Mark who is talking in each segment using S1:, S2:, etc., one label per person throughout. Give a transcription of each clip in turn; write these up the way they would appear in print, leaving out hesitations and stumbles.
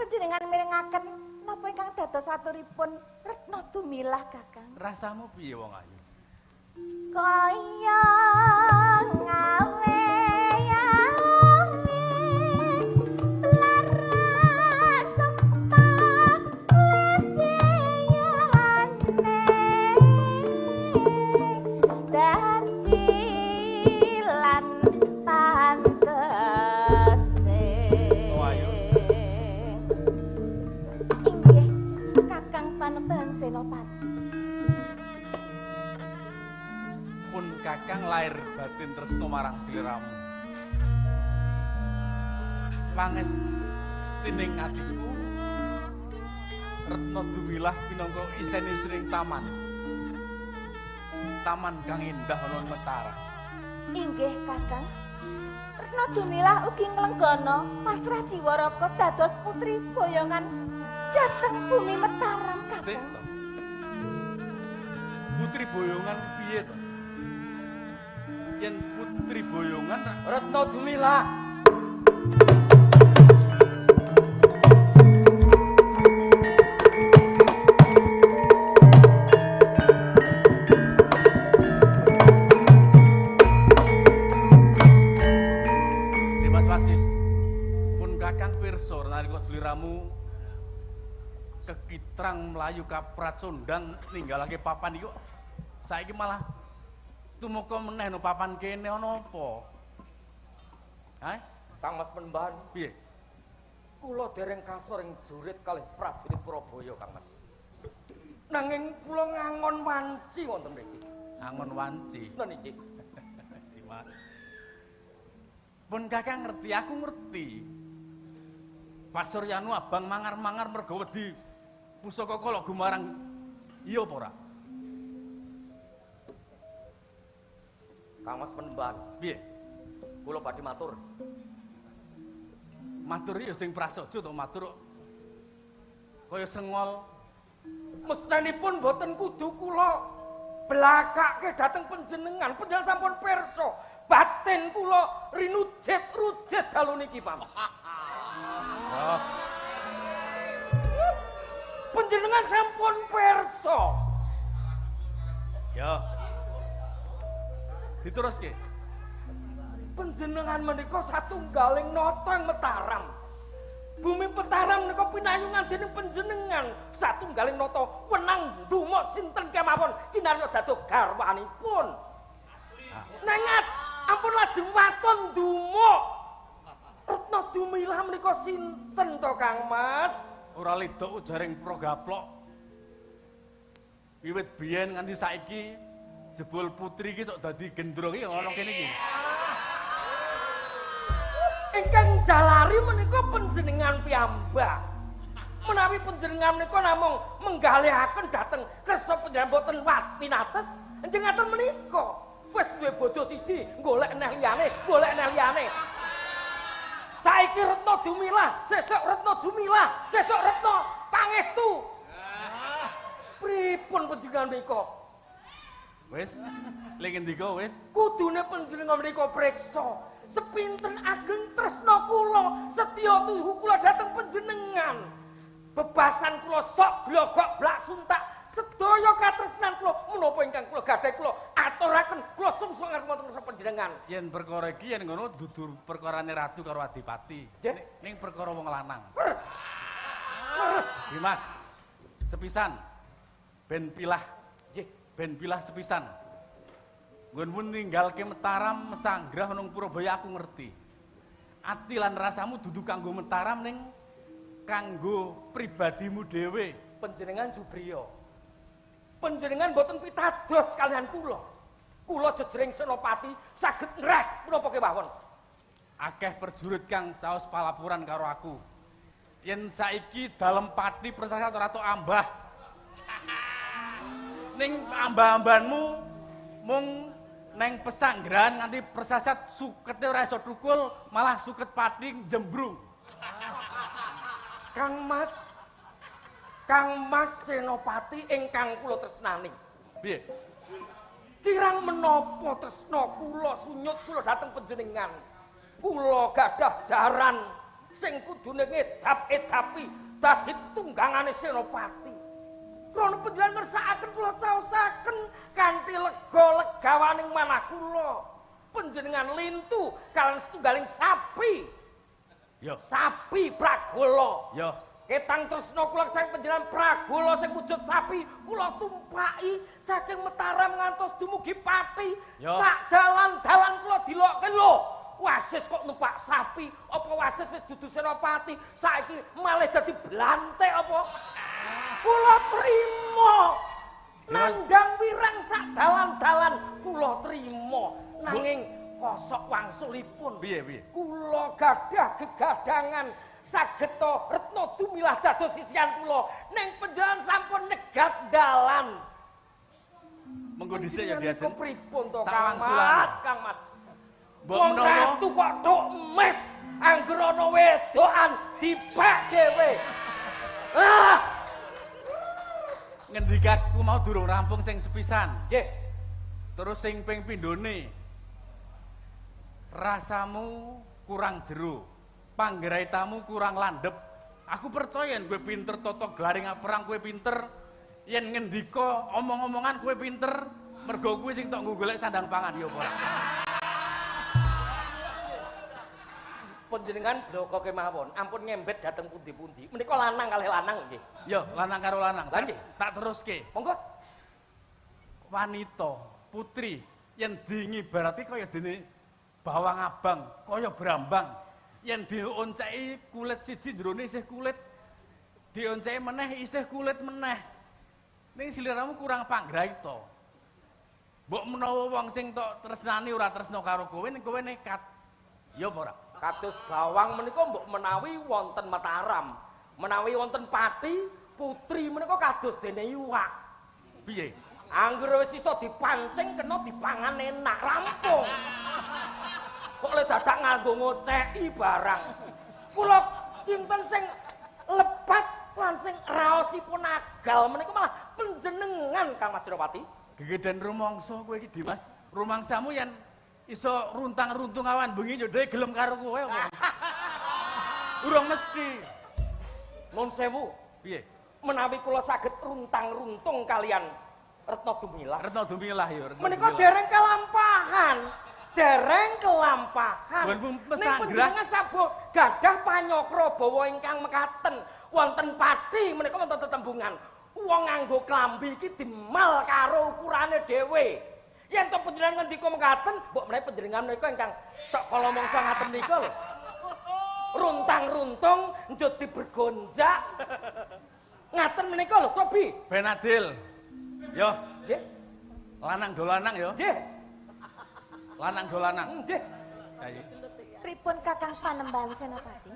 S1: Panjenengan mirengaken napa ingkang dados aturipun Retno Dumilah, Kakang?
S2: Rasamu piye wong ayu?
S1: Kaya ngawe Senopati.
S2: Pun Kakang lair batin tresno marang sliramu. Pangestining atiku Retno Dumilah pinangka isen-isining taman. Taman kang indah ana ing Mataram.
S1: Inggih, Kakang. Retno Dumilah ugi nglenggana pasrah jiwa raga dados putri boyongan dhateng bumi Mataram, Kakang.
S2: Sik to. Putri boyongan piye to? Yen putri boyongan
S3: Retno Dumilah.
S2: Dimas Wasis, pun Kakang pirsa nalika sliramu kekitrang mlayu kapracondang ninggalake papan iku saiki malah tumeka meneh no papan kene ana apa? Hah?
S3: Kang Mas Penembahan,
S2: piye?
S3: Kula dereng kasor ing jurit kalih prajurit Purabaya, Kang Mas. Nanging kula ngangon wanci wonten mriki.
S2: Angon wanci.
S3: Lha niki.
S2: Dimas. Pun Kakang ngerti, aku ngerti. Pasuryanu abang mangar-mangar mergo wedi pusaka kala gumarang. Iya apa ora?
S3: Kang Mas Penembahan,
S2: piye?
S3: Kula badhe matur.
S2: Matur ya sing prasaja to matur kaya sengol.
S3: Mestenipun boten kudu kula blakake dhateng panjenengan. Panjenengan sampun pirsa batin kula rinujet-rujet dalu niki, Pak.
S2: Oh.
S3: Panjenengan sampun pirsa.
S2: Ya. Diteruske.
S3: Panjenengan menika satunggaling nata ing Mataram. Bumi Mataram menika pinayungan dening panjenengan satunggaling nata wenang ndumuk sinten kemawon kinarya dados garwanipun.
S2: Asli.
S3: Nengat ampun lajeng waton ndumuk. Retno Dumilah menika sinten to, Kang Mas?
S2: Ora lidok ujaring Pragaplok. Wiwit biyen nganti saiki jebul putri iki sok dadi gendro iki ana kene iki.
S3: Ingkang jalari menika panjenengan piyambak. Menawi panjenengan menika namung menggalihaken dhateng kersa panjenengan boten pinates, njenengan menika wis duwe bojo siji, golek neh liyane, golek neh liyane. Saiki Retno Dumilah, sesuk Retno Dumilah, sesuk Retno Pangestu. Pripun panjenengan menika?
S2: Wis, lek ngendika wis.
S3: Kudune panjenengan menika priksa sepinten ageng tresna kula, setya tuhu kula dhateng panjenengan. Bebasan kula sok blogok blak suntak, sedaya katresnan kula menapa ingkang kula gadhahi kula aturaken, kula sungsung arep wonten ngarsa panjenengan.
S2: Yen perkara iki yen ngono dudu perkarane ratu karo adipati. Ning perkara wong lanang.
S3: Leres.
S2: Dimas, sepisan ben pilah.
S3: Nggih,
S2: ben pilah sepisan. Nggonmu ninggalke Mataram mesanggrah nang Purabaya aku ngerti. Ati lan rasamu dudu kanggo Mataram ning kanggo pribadimu dhewe.
S3: Panjenengan jubriya. Panjenengan boten pitados kalian kula. Kula jejering senopati saged ngreh menapa kemawon.
S2: Akeh perjurit kang caos palapuran karo aku. Yen saiki dalem pati persasat ora tok ambah. Ning ambah-ambahanmu mung neng pesanggrahan nganti persasat sukete ora iso thukul, malah suket pati jembrung.
S3: Kang Mas, Kang Mas Senopati ingkang kula tresnani.
S2: Piye?
S3: Kirang menapa tresna kula sunyut kula dhateng panjenengan. Kula gadah jaran sing kudune ngedap-edapi dadi tunggangane Senopati. Krana panjenengan ngersakaken kula caosaken kanthi lega legawaning manah kula. Panjenengan lintu kalian setunggaling sapi.
S2: Yo.
S3: Sapi Pragola.
S2: Yo.
S3: Ketang tresna kula saking panjenengan Pragola sing wujud sapi kula tumpaki saking Mataram ngantos dumugi Pati. Sak dalan-dalan kula dilokke lho. Wasis kok numpak sapi, apa wasis wis dudu Senopati, saiki malih dadi blantik apa? Kula trima. Nandhang wirang sak dalan-dalan kula trima. Nanging kosok wangsulipun.
S2: Piye piye?
S3: Kula gadah gegadangan sageta Retna Dumilah dados sisihan kula. Ning panjenengan sampun nyegat dalan.
S2: Mengko dhisik ya diajeng.
S3: Pripun to Kang Mas? Kang Mas.
S2: Wong
S3: ratu kok tok mes angger ana wedokan dipek dhewe. Ah!
S2: Ngendikaku mau durung rampung sing sepisan.
S3: Nggih.
S2: Terus sing ping pindhone. Rasamu kurang jero, panggraitamu kurang landhep. Aku percaya yen kowe pinter tata glaring perang kowe pinter, yen ngendika omong-omongan kowe pinter, mergo kuwi sing tok nggo golek sandang pangan ya apa ora.
S3: Panjenengan bloko kemawon, ampun ngembet dhateng pundi-pundi. Menika lanang kalih lanang nggih.
S2: Ya, lanang karo lanang.
S3: Lah nggih,
S2: tak teruske.
S3: Monggo.
S2: Wanita, putri yen diibarati kaya dene bawang abang, kaya brambang. Yen dionceki kulit siji jerone isih kulit, dionceki meneh isih kulit meneh. Ning sliramu kurang panggraita. Mbok menawa wong sing tok tresnani ora tresna karo kowe, ning kowe nekat. Ya apa ora?
S3: Kados bawang menika mbok menawi wonten Mataram, menawi wonten Pati, putri menika kados dene iwak.
S2: Piye?
S3: Angger wis iso dipancing kena dipangan enak rampung. Kok le dadak nganggo ngoceki barang. Kula kinten sing lepat lan sing raosipun agal menika malah panjenengan Kang Mas Senopati.
S2: Gegeden rumangsa kowe iki Dimas. Rumangsamu yen iso runtang-runtung awan bengi yo dhewe gelem karo kowe apa? Urung mesti.
S3: Nun sewu.
S2: Piye?
S3: Menawi kula saged runtang-runtung kalian Retna Dumilah.
S2: Retna Dumilah ya.
S3: Menika dereng kelampahan. Dereng kelampahan.
S2: Ning
S3: panjenengan sampun gadah panyokra bawa ingkang mekaten wonten Pati menika wonten tetembungan. Wong nganggo klambi iki dimal karo ukurane dhewe. Yen to panjenengan ngendika mekaten, mbok menawi panjenengan menika ingkang sok kala mangsa ngaten nika lho. Runtang-runtung njut dibergonjak. Ngaten menika lho, cobi.
S2: Ben adil. Yo,
S3: nggih.
S2: Lanang do lanang yo.
S3: Nggih.
S2: Lanang do lanang.
S3: Nggih.
S1: Pripun Kakang Panembahan Senopati?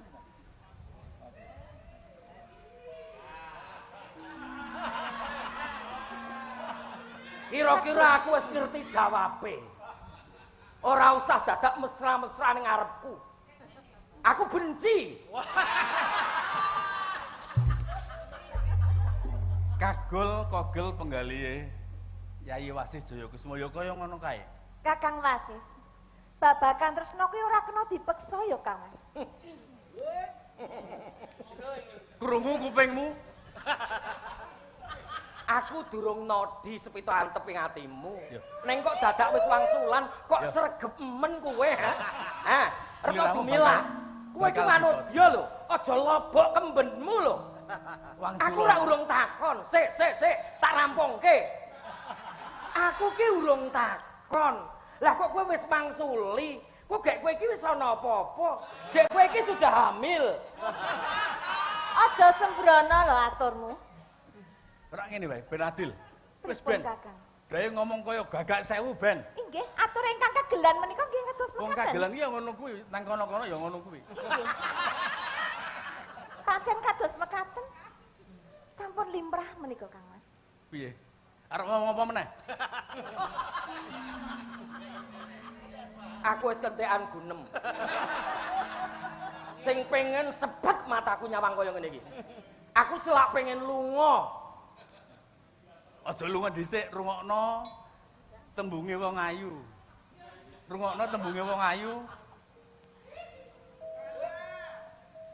S3: Kira-kira aku wis ngerti jawabe. Ora usah dadak mesra-mesra ning ngarepku. Aku benci.
S2: Kagol kogel penggalihe Yayi Wasis Jayakusuma ya kaya ngono kae.
S1: Kakang Wasis, babagan tresna kuwi ora kena dipeksa ya, Kang Mas.
S2: Krungu kupingmu.
S3: Aku durung nodi sepito antep ing atimu. Neng kok dadak wis wangsulan, kok sregep men kowe, ha? Ha, Retna Dumilah. Kowe iki manudya lho, aja lobok kembenmu lho. Aku ora urung takon. Sik, sik, sik, tak rampungke. Aku ki urung takon. Lah kok kowe wis mangsuli? Kok gek kowe iki wis ana apa-apa? Gek kowe iki sudah hamil.
S1: Aja sembrono lho aturmu.
S2: Ora ngene wae, ben adil. Wis ben. Gawe ngomong kaya gagak sewu ben.
S1: Inggih, atur ingkang kagelan menika nggih kados mekaten.
S2: Wong kagelan iki ya ngono kuwi, nang kono-kono ya ngono kuwi.
S1: Pancen kados mekaten. Sampun limrah menika Kang Mas.
S2: Piye? Arep ngomong apa meneh?
S3: Aku wis kentekan gunem. Sing pengen sepet mataku nyawang kaya ngene iki. Aku selak pengen lunga.
S2: Aja lunga dhisik, rungokno tembunge wong ayu. Rungokno tembunge wong ayu.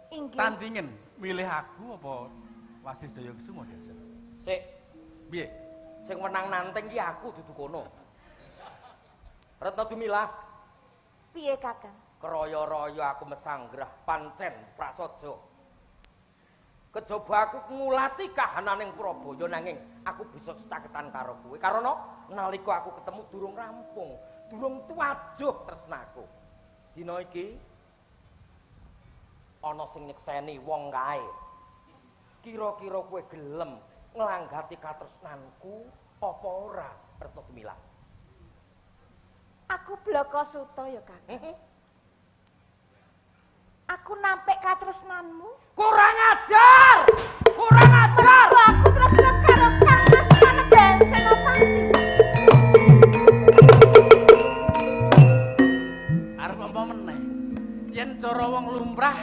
S1: Inggih.
S2: Tandingen milih aku apa Wasis Jaya Kusuma Desa?
S3: Sik.
S2: Piye?
S3: Sing wenang nanting ki aku dudu kono. Retno Dumilah.
S1: Piye, Kakang?
S3: Kraya-raya aku mesanggrah pancen prasaja. Kejaba aku ngulati kahananing Purabaya nanging aku bisa secaketan karo kowe. Karena nalika aku ketemu durung rampung, durung tuwajuh tresnaku. Dina iki ana sing nyekseni wong kae. Kira-kira kowe gelem nglanggati katresnanku apa ora, Retno Dumilah?
S1: Aku blaka suta ya, Kakang. Aku nampik katresnanmu.
S3: Kurang ajar! Kurang ajar!
S1: Mergo aku tresna karo Kang Mas Panembahan Senopati.
S2: Arep apa meneh? Yen cara wong lumrah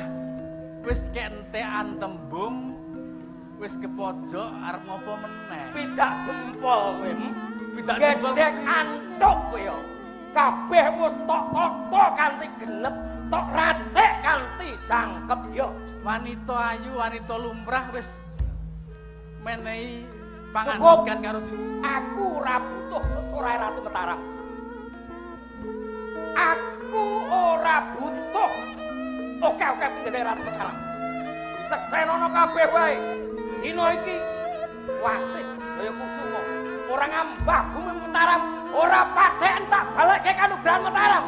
S2: wis kentekan tembung, wis kepojok arep ngopo meneh?
S3: Pidak jempol kowe.
S2: Pidak jempol.
S3: Gedhek antuk kowe ya. Kabeh wis tok tata kanthi genep, tok racik kanthi jangkep ya.
S2: Wanita ayu, wanita lumrah wis menehi pangandikan karo si.
S3: Aku ora butuh sesorahe Ratu Mataram. Aku ora butuh. Oke-oke penggene Ratu Mataram. Seksenono kabeh wae. Dina iki Wasis Jaya Kusuma ora ngambah bumi Mataram, ora patheken tak balekke kanugrahan Mataram.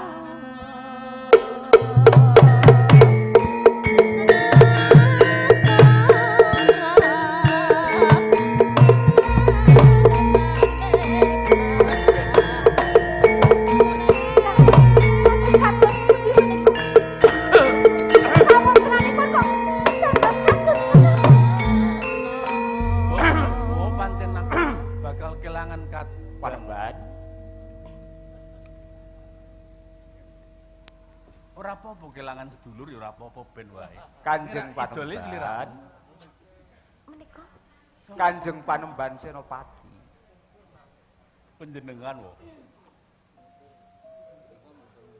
S2: Ora apa-apa kelangan sedulur ya ora apa-apa ben wae.
S4: Kanjeng Panembahan.
S1: Menika
S4: Kanjeng Panembahan Senopati.
S2: Panjenengan wo.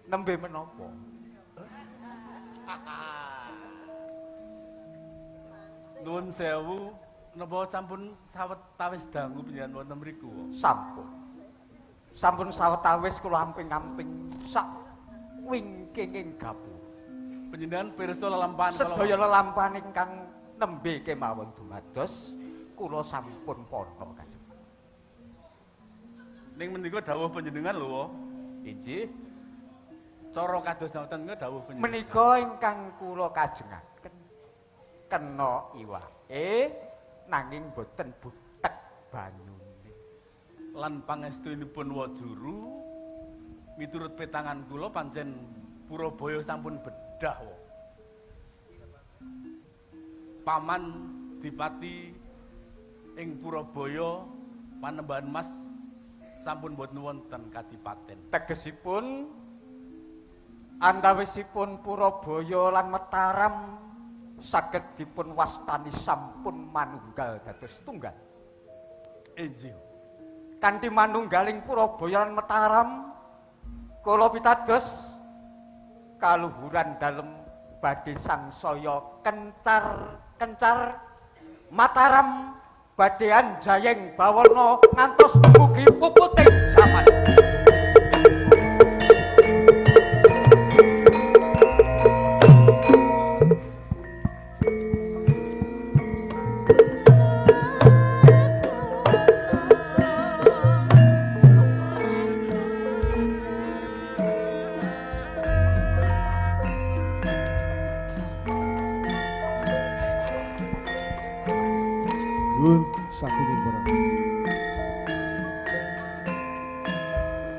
S4: Nembe menapa?
S2: Nuwun sewu, napa sampun sawetawis dangu panjenengan wonten mriku?
S4: Sampun. Sampun sawetawis kula amping-amping sak wingkinging gapura.
S2: Panjenengan pirsa lelampahan
S4: sedaya lelampahan ingkang nembe kemawon dumados kula sampun pono Kanjeng.
S2: Ning menika dawuh panjenengan lho.
S4: Inggih.
S2: Cara kados wonten menika dawuh panjenengan.
S4: Menika ingkang kula kajengaken kena iwake nanging boten butek banyune.
S2: Lan pangestunipun Wajuru miturut petangan kula pancen Purabaya sampun bedah. Paman Dipati ing Purabaya Panembahan Mas sampun boten wonten kadipaten.
S4: Tegesipun antawisipun Purabaya lan Mataram saged dipun wastani sampun manunggal dados tunggal.
S2: Inggih.
S4: Kanthi manunggaling Purabaya lan Mataram kula pitados kaluhuran dalem badhe sangsaya kencar-kencar Mataram badhe anjayeng bawana ngantos dumugi puputing jaman.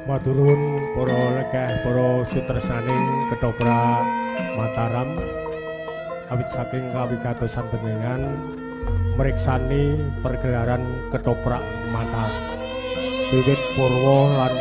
S5: Matur nuwun para lekeh para sutresnaning ketoprak Mataram awit saking kawigatosan panjenengan mriksani pergelaran ketoprak Mataram wiwit purwa lan